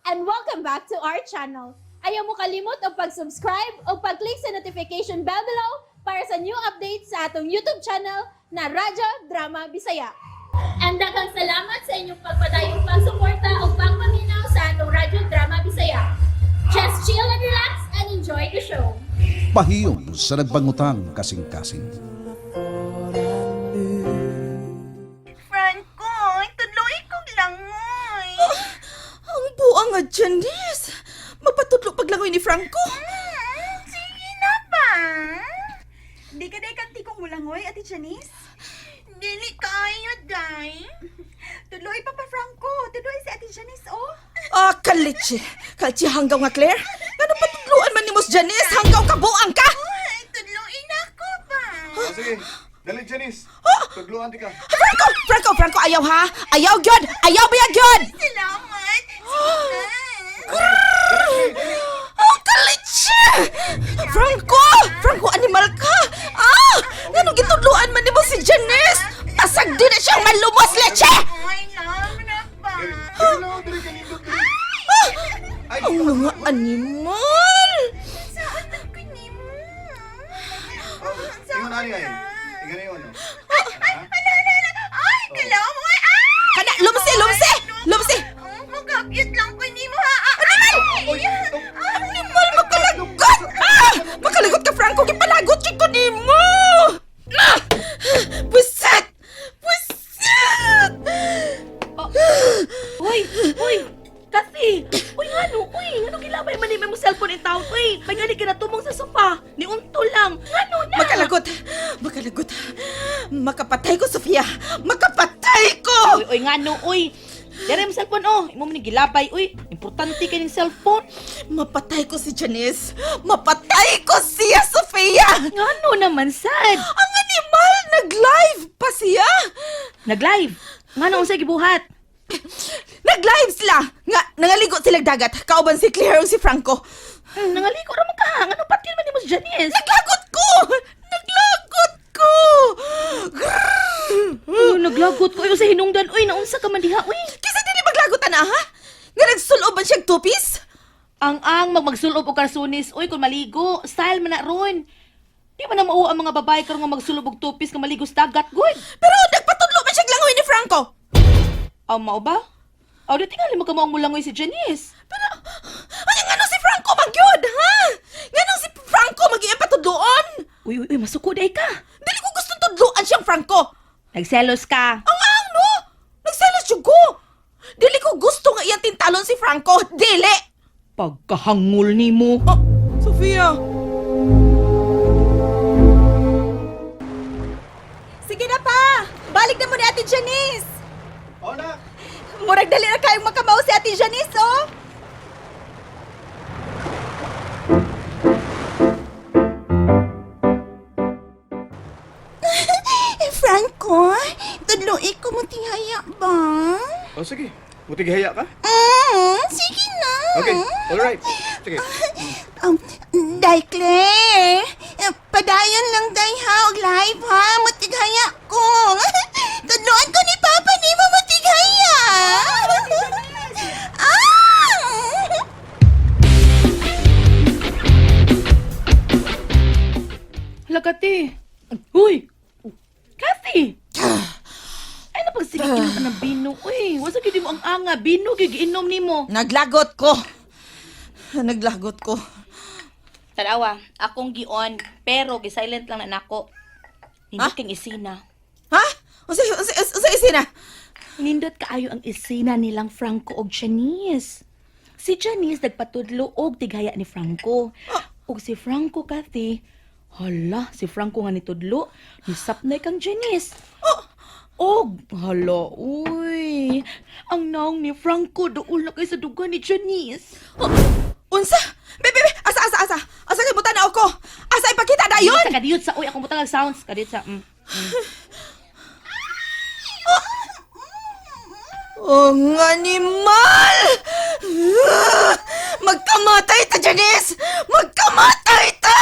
And welcome back to our channel. Ayaw mo kalimot og pag-subscribe o pag-click sa notification bell below para sa new updates sa atong YouTube channel na Radyo Drama Bisaya. And daghang salamat sa inyong pagpadayong pagsuporta o pagpaminaw sa atong Radyo Drama Bisaya. Just chill and relax and enjoy the show. Pahiyom sa nagbangutang kasing-kasing. Franco, tuloy kong langoy. Ang buang nga, Janice! Magpatudlo paglangoy ni Franco. Sige na ba? Di ka day kanti kong mulangoy, Ate Janice. Dili kayo, day. Tuloy, Papa Franco. Tuloy si Ate Janice, oh. Ah, kalitsi. Kalitsi hanggaw nga, Claire. Ano patudluan man ni Mos Janice? Hanggaw ka, buang ka! Ay, tuloy na ako ba? Oh, sige, dali Janice. Tugluan di ka. Franco! Franco! Franco, ayaw ha! Ayaw gyud! Ayaw ba gyud! Salamat. Sige na. Oh, kalitsi! Franco! Franco, animal ka! Ah! Ngano gitudluan man ni mo si Janice? Pasag di na siyang malumos, leche! Ay, love na ba? Dali lang, dali ka nindot. Dali. Ay, Ang mga animal! Saan man ko nimo? oh, ingon ani ay. Ingon ani oh. Ay, ala, ala, ala. Ay, kalaw mo. Ay, ay. Kana, lumsi, lumsi! Lumsi! Oh, magkakit lang ko nimo ha. Animal! Oy, Animal, makalagot! Ah! Makalagot ka, Franco! Gipalagot yun ko nimo! Ah! Buset! Buset! Uy! Uy! Kathy! Uy, ngano? Uy, ngano gilabay man ni mo cellphone in town? Uy, pagani ka na tumong sa sofa. Ni unto lang. Ngano na? Makalagot! Makalagot! Makapatay ko, Sofia! Makapatay ko! Uy, uy, ngano? Uy! Dere mo cellphone oh. Imo man ni gilabay. Uy, importante kay ning cellphone. Mapatay ko si Janice! Mapatay ko siya, Sofia! Ngano naman sad? Ang animal! Nag-live pa siya! Nag-live. Ngano unsa gibuhat? Nag-live sila! Nga, nangaligo sila dagat. Kauban si Claire o si Franco. Nangaliko ra man ka. Ngano patil man nimo si Janice? Naglagot ko! Naglagot ko! Grrr! Uy, naglagot ko. Uy, sa hinungdan. Uy, naunsa ka man diha. Uy. Kisa dili maglagot na, ha? Nga nagsulob man siyang two-piece? Ang magmagsulob og karsunis, uy, kung maligo, style man na ron. Di man na mauwa ang mga babae karon nga magsulob og tupis nga maligo sa dagat, good. Pero nagpatudlo man siyang langoy ni Franco. Aw, mao ba? Aw, di tingali mo kamaong mulangoy si Janice. Pero, ano nga si Franco magyod, ha? Nga si Franco mag patudloon? Uy, uy, uy, masuko day ka. Dili ko gustong tudloan siyang Franco. Nagselos ka. Ang ang, no? Nagselos jud ko. Dili ko gusto nga iyang tintalon si Franco. Dili! Pagkahangol nimo. Oh, Sofia. Sige na pa! Balik na mo ni Ate Janice! Oh, na. Murag dali na kayong makamao si Ate Janice, oh! Franco, tuloy ko mo tihaya ba? Oh, sige. Mutig haya ka? Sige na. Okay, all right. Sige. Day Claire, padayon lang day ha, og live ha, matighaya ko. Tudloan ko ni Papa ni mo matighaya. Ah! Hala, Kati. Uy! Kathy! Ay, napagsige inom ka ng bino. Uy, wasa gid mo ang anga. Bino, gigiinom nimo. Naglagot ko. Naglagot ko. Tanawa, akong gion, pero gisilent lang na nako. Nindot kang isina. Ha? Unsa unsa unsa isina? Nindot kaayo ang isina nilang Franco og Janice. Si Janice nagpatudlo og tighaya ni Franco. Og si Franco Kathy, hala, si Franco nga nitudlo, nisapnay kang Janice. Og hala, uy, ang naong ni Franco duol na kay sa duga ni Janice. Oh, unsa? Be, be, be. Asa, asa, asa. Asa kay butan na ako? Asa ipakita dayon? Sa kadiyot sa, uy, akong butang ang sounds, kadiyot sa. Ang animal! Magkamatay ta, Janice! Magkamatay ta!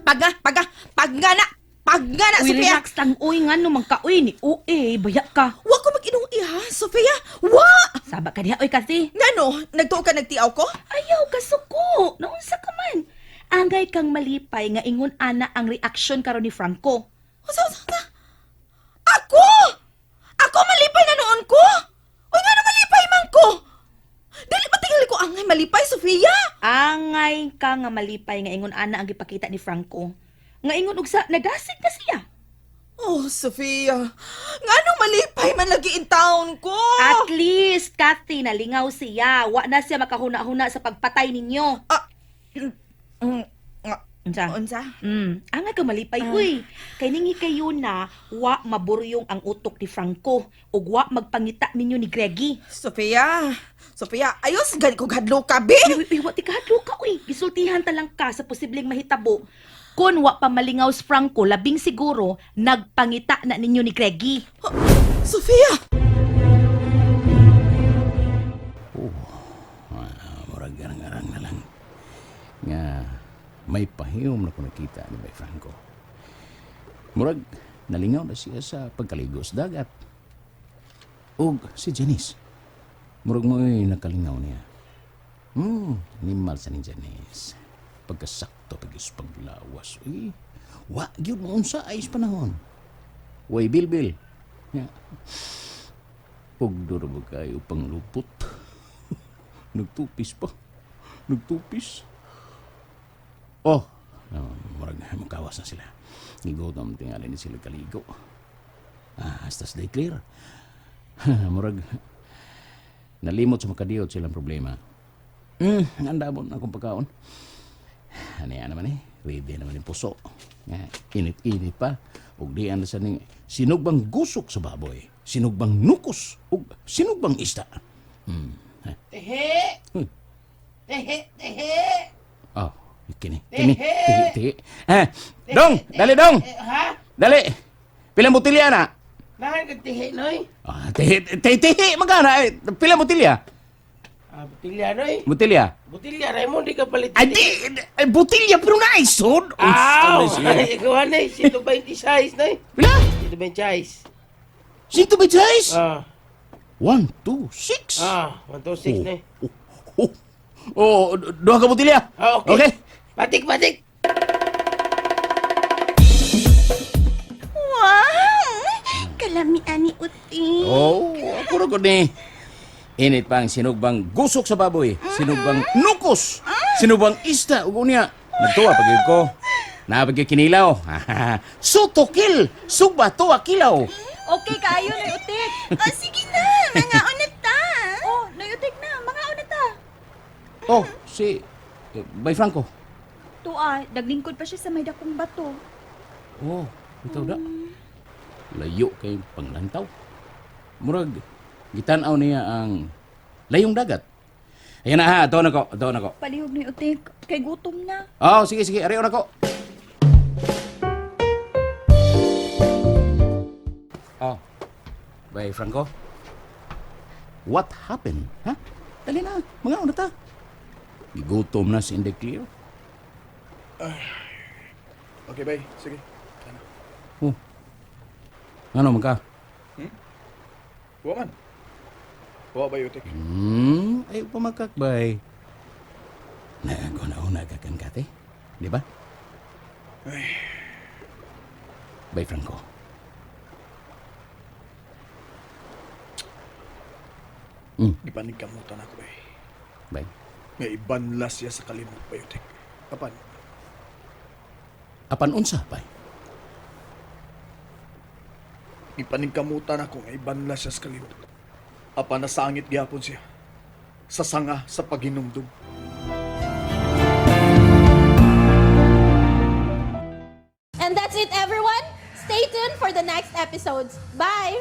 Pagga, pagga, pagga na! Pag nga na, Uy, Sofia. relax lang uy nga no man ka uy ni uy, baya ka. Wa ko mag-inong iha, Sofia. Wa! Saba ka diha uy kasi. Ngano, nagtuo ka nagtiaw ko? Ayaw ka suko. Naunsa ka man. Angay kang malipay nga ingon ana ang reaksyon karon ni Franco. Unsa, unsa, unsa? Ako! Ako malipay na noon ko! Uy, ngano malipay man ko? Dili ba tingali ko angay malipay, Sofia? Angay ka nga malipay nga ingon ana ang gipakita ni Franco. Nga ingon og sa nadasig na siya. Oh, Sofia. Ngano malipay man lagi in town ko? At least, Kathy, nalingaw siya. Wa na siya makahuna-huna sa pagpatay ninyo. Ah, ah, Unsa? unsa? Angay ka malipay, uy. Kay ningi kayo na wa maburyong ang utok ni Franco ug wa magpangita ninyo ni Greggy. Sofia, Sofia, ayos gani ko gadlo ka, be. Uy, uy, uy, wa ti kahadlo ka, uy. Gisultihan ta lang ka sa posibleng mahitabo. Kun wa pa malingaw si Franco, labing siguro nagpangita na ninyo ni Greggy. Sofia! Ah, murag arang-arang na lang. Nga, may pahiyom na ko nakita ni Bay Franco. Murag, nalingaw na siya sa pagkaligo sa dagat. Og si Janice. Murag mo'y nakalingaw niya. Nimal sa ni Janice. Pagkasakto pagis paglawas. Uy, wa gyud mo unsa ayos panahon. Way bilbil. Ya. Pugduro ba kayo panglupot? Nagtupis pa. Nagtupis. Oh, murag makawas na sila. Gigutom tingali ni sila kaligo. Ah, hasta day clear. Murag nalimot sa makadiyot silang problema. Andamon akong pagkaon. Ano yan naman eh, ready naman yung puso. Nga, init-init pa. Ug di na sa ning sinugbang gusok sa baboy, sinugbang nukos, ug sinugbang isda. Tehe! Tehe! Tehe! Oh, kini, kini, tihi, tihi. Eh, dong, dali dong. Ha? Dali. Pilang botilya na? Nahan ka tehe, noy? Ah, tihi, tihi, tihi, magana. Eh, pilang botilya? Ah, butilya, noy. Botilya. Butilya, Raymond, di ka palit. Ay, di, ay, botilya pero naisod. Aw! Ay, ikaw, anay, 126, noy. Pila? 126. 126? Ah, 1, 2, 6. ah, 126, noy. Oh, oh, duha ka botilya. Ah, okay. Okay. Patik, patik! Wow! Kalami ani uti. Oh, ako ra gud ni. Init pa ang sinugbang gusok sa baboy, sinugbang nukos, sinugbang isda ug unya. Nagtuwa pag yun ko. Naa pag kinilaw. Sutokil, sugba tuwa kilaw. Okay kaayo, Nay Utik. Oh, sige na, mga na ta. Oh, Nay Utik na, mga una ta. Oh, si Bay Franco. Tua, naglingkod pa siya sa may dakong bato. Oh, ikaw da. Layo kay panglantaw. Murag gitan-aw niya ang layong dagat. Ayan na ha, doon ako, doon ako. Palihog Nay Utik, kay gutom na. Oh, sige, sige, ariyon ako. Oh, Bay Franco. What happened? Ha? Dali na, mga una ta. Gigutom na si Inday Cleo. Okay, bay. Sige. Ano? Oh. Ano man ka? Wa man. Wa bay utik. Ayaw pa magkakbay. Naguna-una ka kan kate. Di ba? Bay Franco. Gipanigkamutan ako bay. Bay. Nga ibanla siya sa kalimot bay utik. Apan, Apan unsa, bay? gipanigkamutan ako nga ibanla siya sa kalimot. Apan nasangit gyapon siya. Sa sanga sa paghinumdum. And that's it, everyone. Stay tuned for the next episodes. Bye!